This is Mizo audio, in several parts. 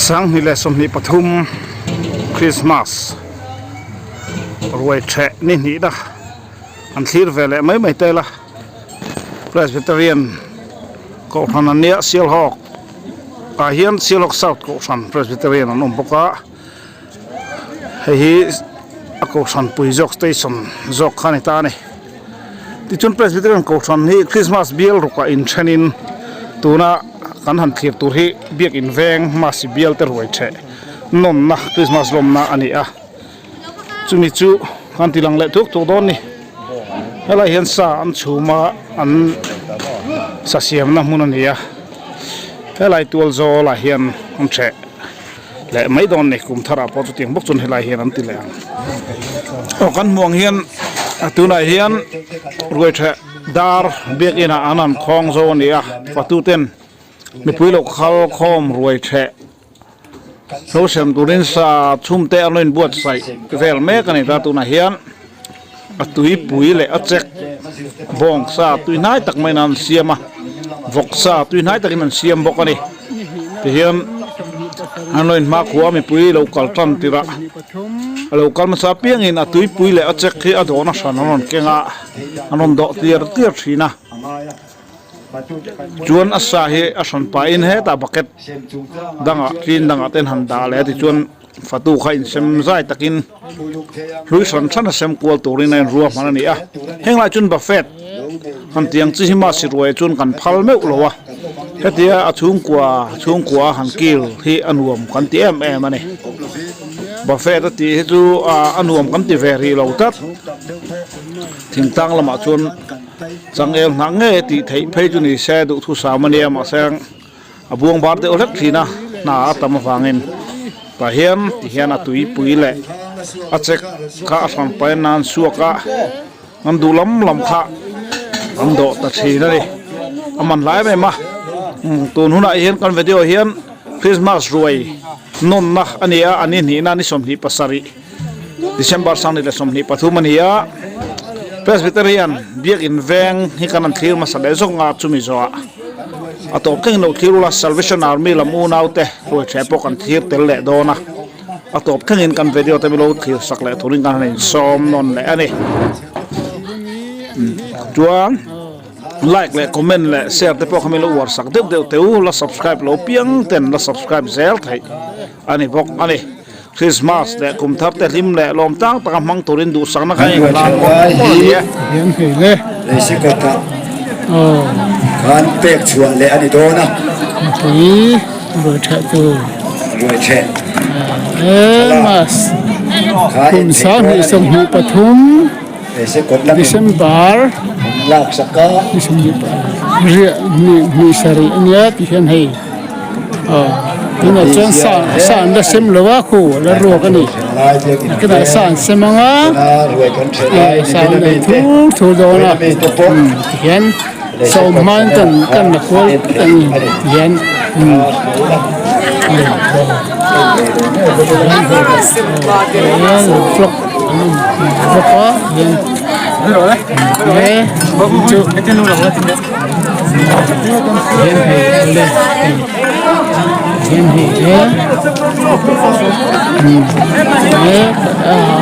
2023 Christmas ruai theh ni hnih na an thlir ve leh mai mai tel a Presbyterian kohhran an nia Sialhawk ah hian Sialhawk South kohhran Presbyterian an awm bawk a hei hi a kohhran pui zawk station zawk kha a ni ta a ni. Tichuan Presbyterian Kohhran hi Christmas bial rukah inthenin tuna kan han thlir tur hi Biakin veng Masi bial te ruai theh nawnna Christmas lawmna a ni a, chumi chu kan ti lang leh tuk tuk dawn ni. Helai hian sa an chhum a, an sa siamna hmun a ni a, helai tual zawlah hian an theh. Leh mai dawn ni kum tharah pawh chutiang bawk chuan helai hian an ti leh ang. Aw kan hmuh ang hian tunah hian ruaitheh dar biakin ah an han khawng zo a ni a fatuten mipui lo khal khawm ruaitheh lo sem turin sa chhum te an lo inbuatsaih vel mek a ni ta tunah hian a tuipui leh a chek bawng sa tui hnai tak maiin an siam a vawk sa tui hnai takin an siam bawk a ni tihian an lo inhma khua mipui lo kal tan tirh a a lo kal hmasa apiangin a tuipui leh a chek hi a dawhna hran an rawn keng a an rawn dawh tliar tliar thin a chuan a sa hi a hran pahin hetah bucket dangah tlin dangah te an han dah leh a tichuan. Fatu kha insem zai takin hlui hran hran a sem kual turin a inrua hman a ni a, heng lai chuan buffet han tiang chi hi mahse ruai chuan kan phal meuh lo a, hetia a chhungkua chhungkua a han kil hi a nuam kan ti em em a ni. Buffet a tih hi chu a nuam kan ti ve rih lo tlat, thingtlang lamah chuan changel hnah ngei a tih theih phei chu ni se duhthusam a nia mahse. A buang bar deuh hlek thin a, hna a tam avangin tah hian ti hian a tuipui leh a chek kha a hran pahin a an suak a, an duh lam lam kha an dawh ta thin a ni. A man hlai em em a, tun hunah hian kan video hian Christmas ruai nawnna a ni a, a ni hnihna ni 27 December 2023 a ni a, Presbyterian Biakin veng hi kan han thlir hmasa leh zawk nga chumi zawhah. A tawp thlengin lo thlir ula, Salvation Army lam unaute ruaitheh pawh kan thlir tel leh dawn a, a tawp thlengin kan video te milo thlir sak leh turin kan han insawm nawn leh a ni. Chuan like leh comment leh share te pawh kha milo uar sak deuh deuh teh u, la subscribe lo piang ten la subscribe zel theih a ni bawk a ni. Christmas leh kum thar te hlim leh lawm tang taka hmang turin duhsakna kha in hlan mawlh mawlh a ni e. Khan pek chhuah leh a ni dawn a. Mipui ruai theh tur. Ruai theh. Mas kum 2023 December lak saka riah hnih hnih sarih a nia ti hian hei. Tunah chuan sa sa an la sem lo a khu a la ruak a ni tunah sa an sem ang a sa an nei thur thur dawn a tihian sa awm hma in kan kan la kual vek a ni tihian vlog an awm bawk a tihian chu.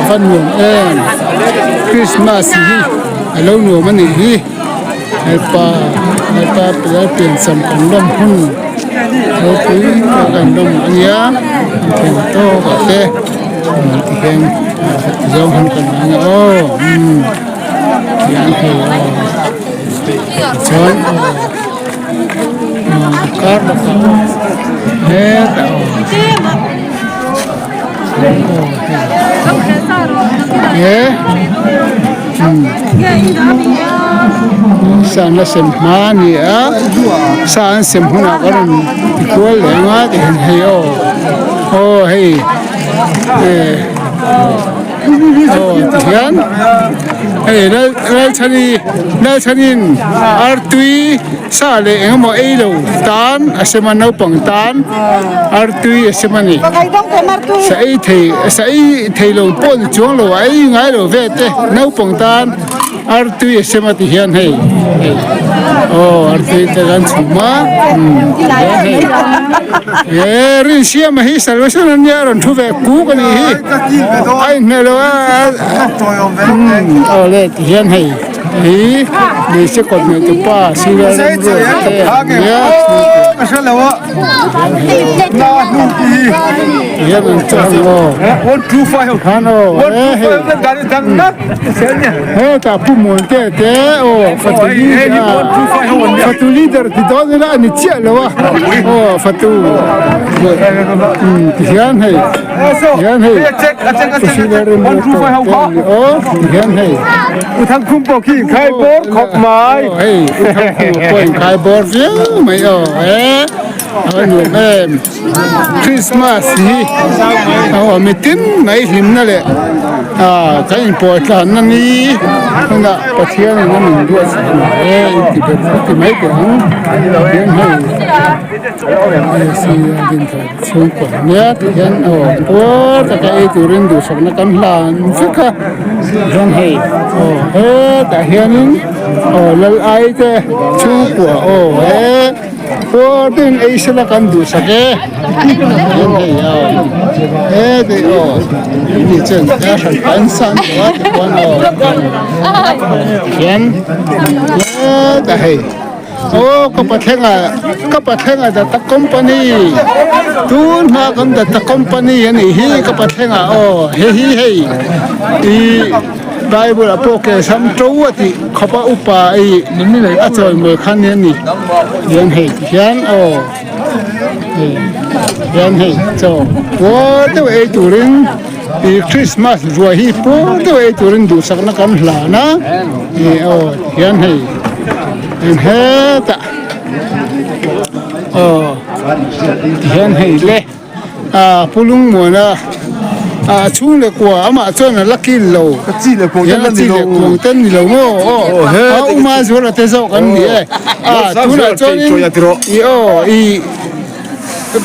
A nuam em Christmas hi a lo nuam a nih hi hepa hepa piancham kan lawm hun ropui tak an lawm a nia an thlen tawk ah te tihian zawng han kan ang a aw tihian hei aw. Chuan kar lakah hetah he sa an la sem hma a ni a sa an sem hunah ka rawn ti kual leh ang a tihian hei aw aw hei eh. Aw tihian hei Lalchhani Lalchhanin artui sa leh eng emaw ei lo tan a sem a naupang tan artui a sem a ni sa ei thei sa ei thei lo pawh ni chuang lo a ei ngai lo ve te naupang tan. Artui a sem a ti hian hei hei aw artui te kan chhum a umm tihian hei he rinsiama hi salvation ania a rawn thu ve kuk a nih hi a inhmeh lo a umm aw le tihian hei hi hmeichhe kawt ngei tu pa sira remruata te ania tihian an chuang aw khan aw he hei. Hetah Pu Muante te aw fatu leader fatu leader ti dawn ila a ni chiah lo a aw fatu ti hian hei ti hian hei aw ti hian hei hei U Thangkhuma pawh inkhai bawr viau mai aw he a nuam em. Christmas hi a awm i tin mai hlimna leh ah kan inpawh tlanna ni hunah Pathian in a min duat sak ang e in ti ber ti mai teh ang tihian hei chhungkaw nia tihian aw puar taka ei turin duhsakna kan hlan vek a tihian hei aw hetah hianin aw lal ai te chhungkua aw he. Puatin ei sela kan duhsak e hian hei aw he tih aw ni chuan a hran kan san tawh a tichuan aw tihian hetah hei aw ka pathlenga ka pathlenga data company tun hma kan data company a nih hi ka pathlenga aw hei hi hei ih. Bible ah pawh ke sam to a tih khawp a upa i a chawimawi kha nia ni hian hei ti hian aw hei hian hei chaw puar deuh ei turin ih Christmas ruai hi puar deuh ei turin duhsakna kan hlan a ih aw ti hian hei eng hetah aw ti hian hei le. A pu Lungmuana a chhung leh kua amah chuan a la kil lo hian a chi leh kuang te an ni lo maw aw a uma zuala te zawk an ni e a tunah chuanin i aw i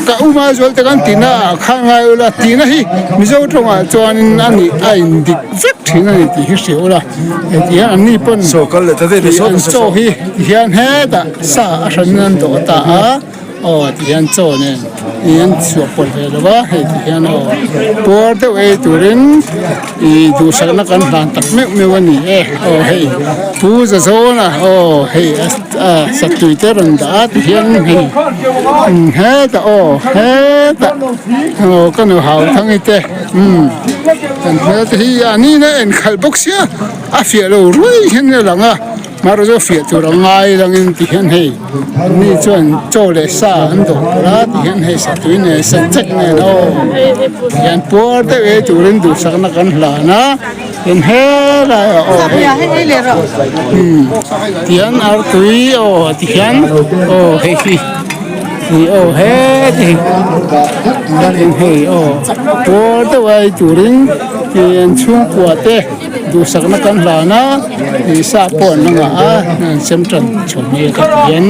ka uma zual te kan tina ah kha ngai ula tina hi Mizo tawngah chuanin a nih a indik vek thin a ni tih hi hria ula heti hian an ni pawn an chaw hi tihian hetah sa a hranin an dawh ta a. Aw ti hian chaw nen ih an chhuah pawlh ve lo va hei ti hian aw puar deuh ei turin ih duhsakna kan hlan tak meuh meuh a ni e aw hei pu za zawn a aw hei a satui te rawn dah a ti hian hei umm hetah aw hetah aw ka nu hau thang i te umm kan hmel te hi a nihna en khalh bawk sia a fiah lo ruai hian a lang a. Hmar chu fiah tur a ngai langin ti hian hei mi chuan chaw leh sa an dawh tur a ti hian hei satui nen sachek nen aw ti hian puar deuh ei turin duhsakna kan hlan a tin helai ah aw hei umm tihian artui aw ti hian aw hei hi ih aw heti hi hei aw puar deuh a ei turin ih an chhungkua te. Duhsakna kan hlan a, Isa pawh an la ngah a, an sem tan chho mek a tihian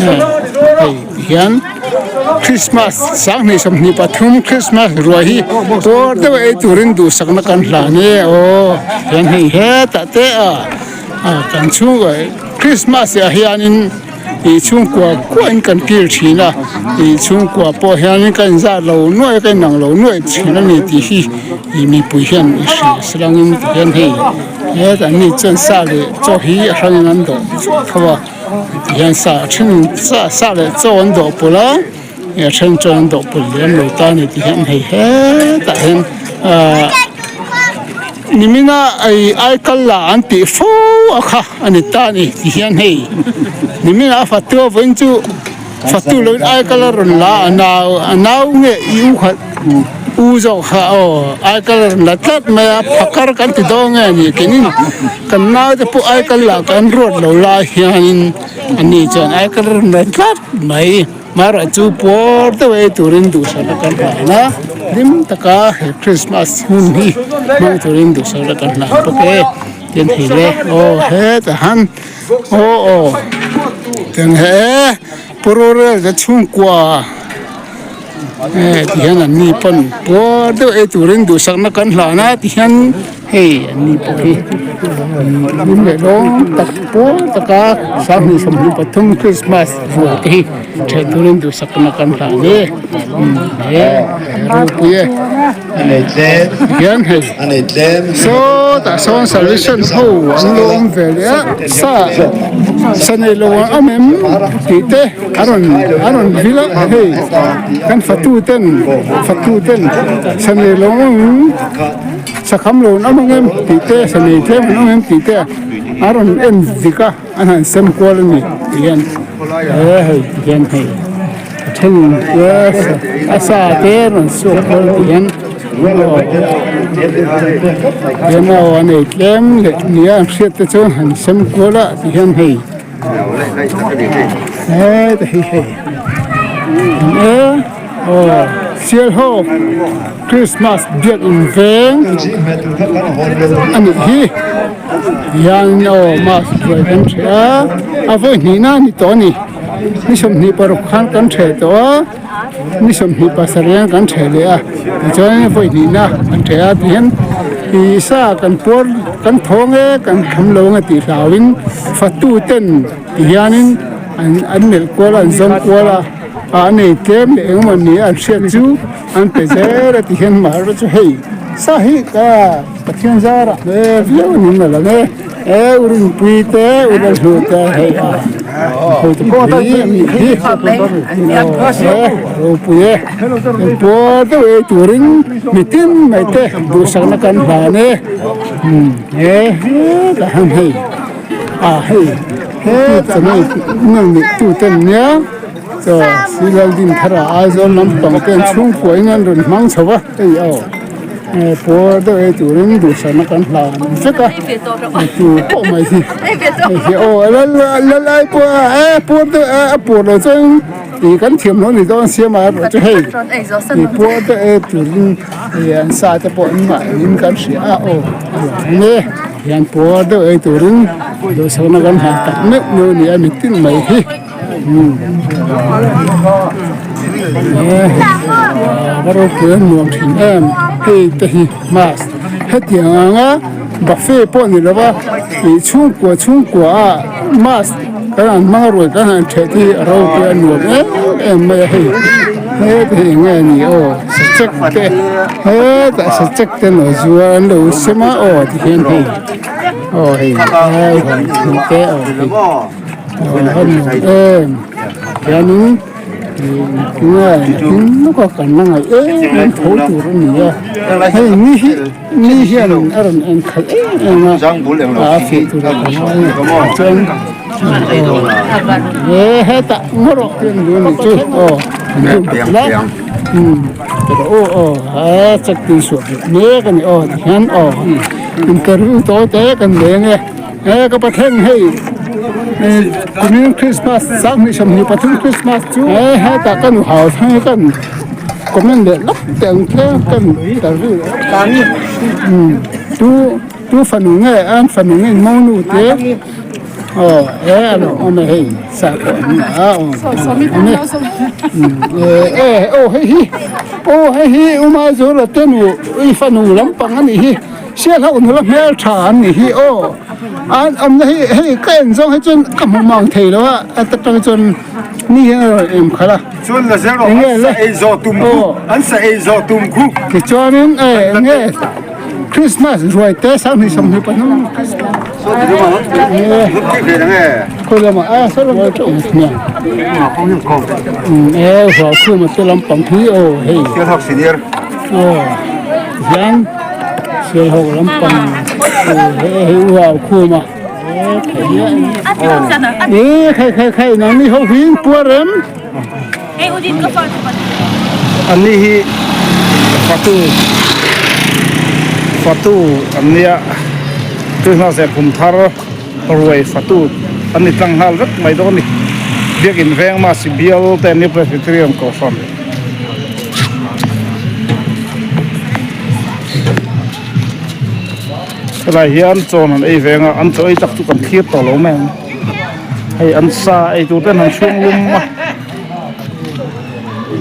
hei tihian Christmas sanghnih 23 Christmas ruai hi puar deuh ei turin duhsakna kan hlan e aw tihian hei hetah te a kan chhungah Christmas ah hianin. Ih chhungkua kuahin kan kil thin a, ih chhungkua pawh hianin ka inzat lo nuaih a, ka inang lo nuaih thin a ni tih hi ih mipui hian i hria silangin ti hian hei hetah mi chuan sa leh chaw hi a hrangin an dawh chuk tho a ti hian sa a then sa sa leh chaw an dawh pawlh a ih a then chuan an dawh pawlh lem lo ta a ni ti hian hei hetah hian ahh nimina ih aikal la an tih fo a kha. A ni ta a ni ti hian hei nimin a fatu a vawiin chu fatu lo in aikal a rawn la a nau a nau nge i u khat u zawk kha aw aikal a rawn la tlat mai a phakar kan ti dawn nge ni keinin kan nau te pawh aikal lah kan ruat lo lai hianin a ni chuan aikal a rawn la tlat mai marawh chu puar deuh ei turin duhsakna kan hlan a hlim taka he krismas hun hi hmang turin duhsakna kan hlan bawk e. Tin thei le aw hetah han aw aw tiang he pu rorel te chhungkua eh ti hian an ni pawn puar deuh ei turin duhsakna kan hlan a ti hian hei an ni pawh hi. Hlim leh lawm tak pawl taka 2023 Christmas ruai te hi ṭheh turin duhsakna kan hlan e he ropui e hian hei sawtah sawn salvation ho an lo awm ve leh a sa sa nei lo an awm em tih te a rawn a rawn vil a hei kan fatu ten fatu ten sa nei lo an awm em. Sakham lo an awm ang em tih te, sa nei tlem an awm em tih te a rawn en dik a, an han sem kual a ni ti hian he hei ti hian hei a thenin a sa te rawn suak kual ti hian hian aw a nei tlem leh nia an hriat te chu han sem kual a ti hian hei heta hi hei e aw Sialhawk Christmas biak in veng a nih hi hian aw mass ruai kan hreh a a vawi hnihna a ni tawh a ni ni 26 khan kan hreh tawh a ni 27 hian kan hreh leh a tichuan vawi hnihna kan hreh a tihian ih sa kan puar kan thawng e kan tham lo ang a tih hlauhin fatu ten tihianin an melh kual a an zawng kual a. A nei tlem leh engemaw ni an hriat chu an pe zel a ti hian mahra chu hei sa hi ka Pathian zarah hle viau a ni na lang e e u Rinpui te u Lalhlu te hei a hotu pui a nih hi e ropui e engpuar deuh ei turin mitin mai te duhsakna kan hlan e e hetah hian hei a hei he chanel neih tute an nia. Chaw Silal din thar ah Aizawl lampang te an chhungkua in an rawn hmang chho a hei aw puar deuh ei turin duhsakna kan hlan vek a tu pawh mai hi hei hi aw lal ai pawh a puar deuh a puar lo chuan ih kan thiam lo ni dawn siam a erawh chu hei ih puar deuh ei turin hei an sa te pawh an mah in kan hria a aw a lang e hian puar deuh ei turin duhsakna kan hlan tak meuh meuh a ni a mitin mai hi. Va ropui a nuam thin em hei te hi mass hetiang anga buffet pawh ni lova ih chhungkua chhungkua ah mass kan han hmang a ruai kan han theh te hi a ropui a nuam em em mai a hei heta hi eng nge ni aw sachek te hetah sachek te naw zuar an lo sem a aw tihian hei aw hei hei te aw hei. Em hianin nge nakin lawka kan la ngaih em em tho tur a ni a hei ni hi ni hian a rawn en khalh em em a a fiah tur a kan ngai a chuan e hetah ngaw rawh tih an duh a nih chu aw la umm aw aw he check tin suah mek a ni aw tihian aw interview tawi te kan leng e. He ka pathen hei kumin Christmas 2023 Christmas chu he hetah kan hau thleng hi kan comment leh lawk teh ang tlem kan interview tu tu fanu nge an fanu nge monu te aw he a lo awm e hei sa pawh an la a aw e aw hei hi aw hei hi Umaizawla te nu i fanu lampang a nih hi. Sialhauh nula hmel tha an nih hi aw an awmna hi hei ka en zawng hi chuan ka hmu mang thei lo a a ta tang chuan mi hian a rawn em khalh a Chuan la zel rawh an sa ei zawh tum khu an sa ei zawh tum khu tichuanin e enge Christmas ruai te 2023 Christmas khawi lamah a saw lamah teuh ang hmiang e hualkhuma te lampang hi aw hei Sialhawk senior aw hian Sialhawk lampang hei u au khum a e khai khai khai nangni ho hi puar em anni hi fatu fatu an nia Christmas leh kum thar ruai fatu an ni tlang nghal vek mai dawn a ni biakin veng masi bial te an ni Presbyterian kohhran. Helai hian chawn an ei veng a an chaw ei tak chu kan thlir tawh lo mai ang hei an sa ei tur ten han chhung lum a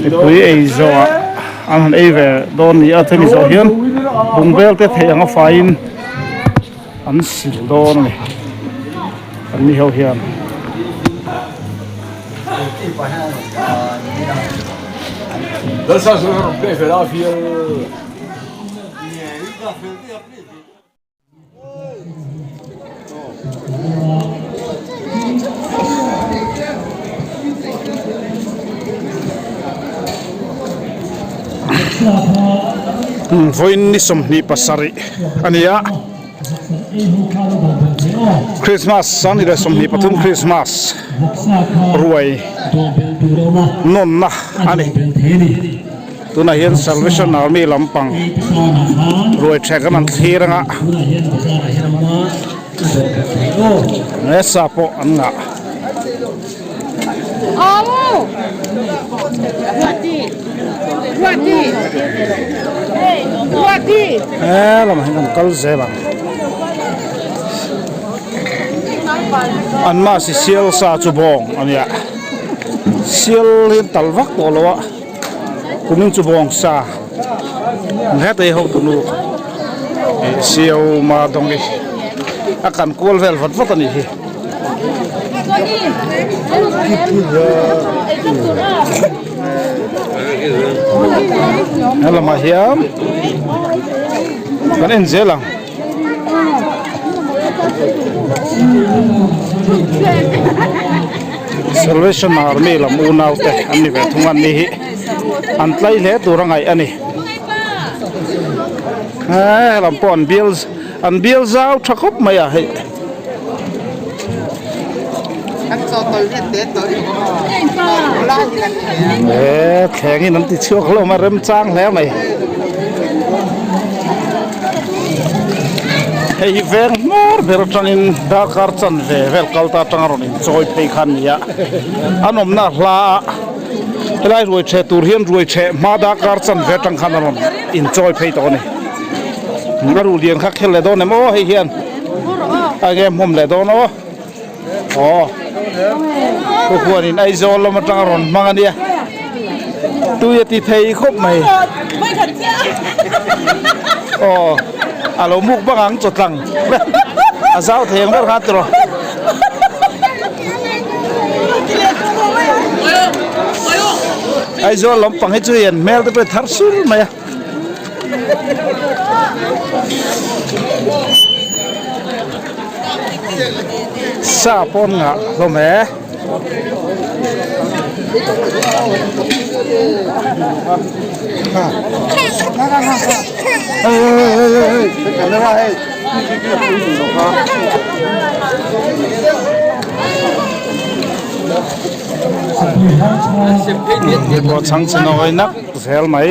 mipui ei zawh ah an han ei ve dawn ni a chumi zawh hian bungbel te theih ang a faiin. An sil dawn a ni an ni ho hian. Vawiin ni 27 a ni a Christmas 2023 Christmas ruai nawnna a ni. Tunah hian Salvation Army lampang ruai ṭhek an an thlir anga nasa pawh an ngah. He lamah hian kan kal zel ang. An mahse sial sa chu bawng a nia. Sial hi an tal vak tawh lo a. Kumin chu bawng sa heta hi hotunu ih sio ma dawng hi a kan kual vel vat vat a nih hi. He lamah hian kan en zel ang. Salvation Army lam unau te an ni ve thung a ni hi an tlai hle tur a ngaih a ni he lam pawh an bial an bial zau tha khawp mai a hei. He thleng in an ti chhuak hlawm a remchang hle mai. Hei hi veng hmawr ber atangin darkar chanve vel kal ta atanga rawn inchawi phei kha a ni a, an awmna a hla a, helai ruai chhe tur hian ruai chhe hma darkar chanve atang khan a rawn inchawi phei tawh a ni. A ruh lian kha khel leh dawn em aw hei hian a enge hmawm leh dawn aw aw khuanin Aizawl lam atanga rawn hmang a nia tui a ti thei khawp mai aw a lo muk bang ang chaw tlang a zau thei ang ber kha tiraw. Aizawl lampang hi chu hian hmel te pawh hi thar sur mai a. Sa pawn ngah hlawm e. Pawh chhang chhe nawi nak zel mai.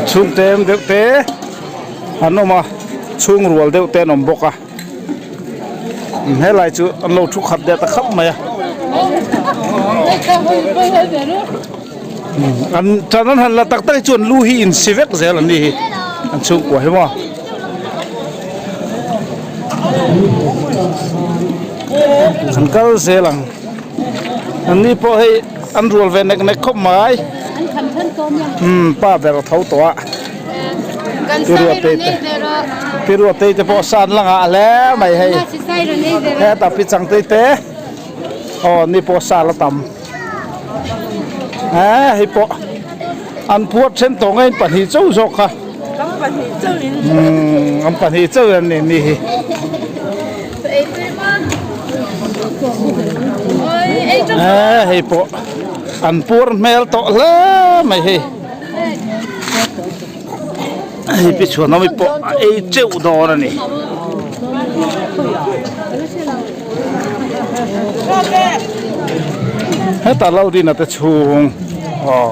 Chhungte deuh te an awm a chhung rual deuh te an awm bawk a helai chu an lo thu khat leh ta khap mai a. An tan an han la tak tak hi chuan lu hi in si vek zel an ni hi an chhungkua hi maw. An kal zel ang an ni pawh hei an rual ve nek nek khawp mai umm pa ber a tho tawh a Piruatei te Piruatei te pawh san la ngah hle mai hei hetah pi changtei te aw an ni pawh sa la tam. Eee hei pawh an phuar then tawh ngei pahnih chauh zawk kha Kan pahnih chauh in umm an pahnih chauh in an ni ni hi eee hei pawh an puar hmel tawh hle mai hei hei pi chhuanawmi pawh a ei teuh dawn a ni. Heta Laldina te chhung aw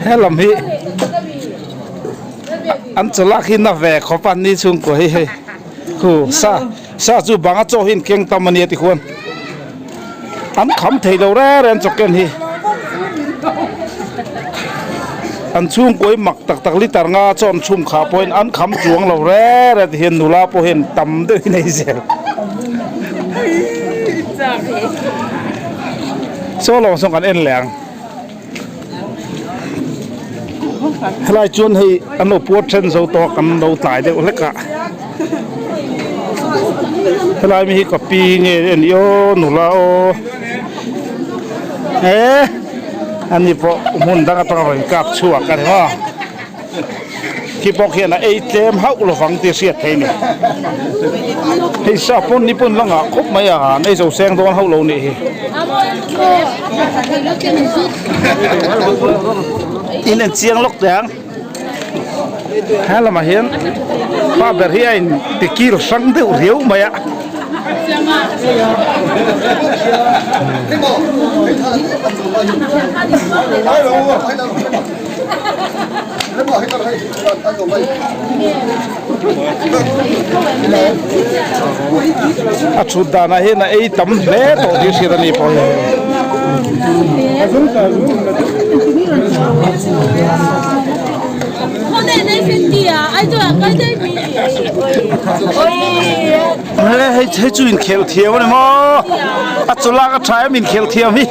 he lam hi an chawlak hi na ve khawp a ni chhungkua hi hei khu sa sa chu banga chaw hi an keng tam a nia tikhuan an kham thei lo reng reng chaw ken hi. An chhungkawi mak tak tak liter nga chaw an chhum khah pawhin an kham chuang lo re re ti hian nula pawh hian tam deuhin ei zel. Saw lawng sawn kan en leh ang. Helai chuan hei an lo puar then zo tawh a kan lo tlai deuh hlek a. Helai mi hi ka pi nge a nih aw nula aw eh ani pawh hmun dang atanga rawn kap chhuak a ni maw khi pawh khian a ei tlem hauh lovang tih a hriat theih a ni hei sa pawn ni pawn la ngah khawp mai a an ei zo seng dawn hauh lo nih hi in en chiang lawk teh ang. He lamah hian pa ber hi a in ti kil hrang deuh riau mai a. A thut danah hian a ei tam hle tawh tih hriat a ni pawh hi. Hei hei chu inkhelh thiam a ni maw a chaw lak a tha em inkhelh thiam hi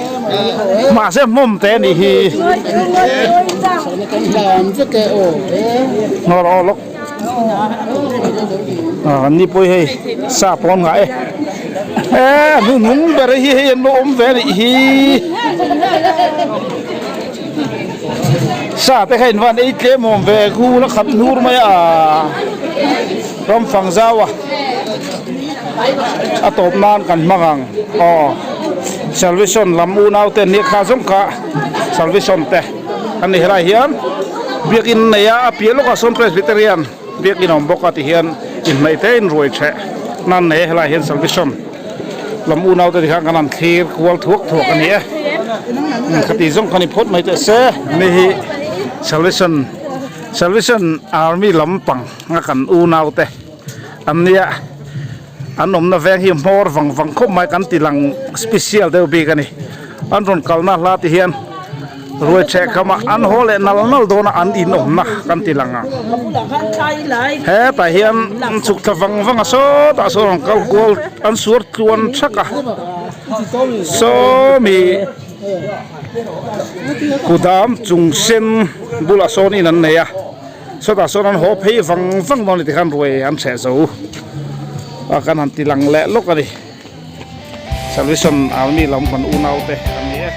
mahse hmawm te a nih hi ngawr aw lawk an ni pawh hi hei sa pawn ngah e e hnuhnung ber hi hei an lo awm ve a nih hi. Sa te kha in van ei tlem awm ve khu la khat hnur mai a ram fang zau a a tawp nan kan hmang ang aw salvation lam unau te an nia kha zawng kha salvation te an ni helai hian biakin nei a a piah lawkah sawn presbyterian biakin a awm bawk a ti hian inhnaih te in ruai theh nan nei a helai hian salvation. Lam unau te tikhan kan han thlir kual thuak thuak a ni e. Khati zawng kha ni phawt mai teh se. Mi hi Salvation Salvation Army lampang a kan unau te an nia. An awmna veng hi hmawr vang vang khawp mai kan ti lang special deuh bik a ni. An rawn kalna hla ti hian Ruai ṭheh khama an haw leh nal nal dawn a an in awmna kan ti lang ang. Hetah hian an chhuk thla vang vang a sawtah sawn an kal kual an suar tluan thak a sawmi kudam chung sen bulah sawn in an nei a sawtah sawn an haw phei vang vang dawn a ni tikhan ruai an ṭheh zo a kan han ti lang leh lawk a ni. Salvation Army lam kan unaute an ni e.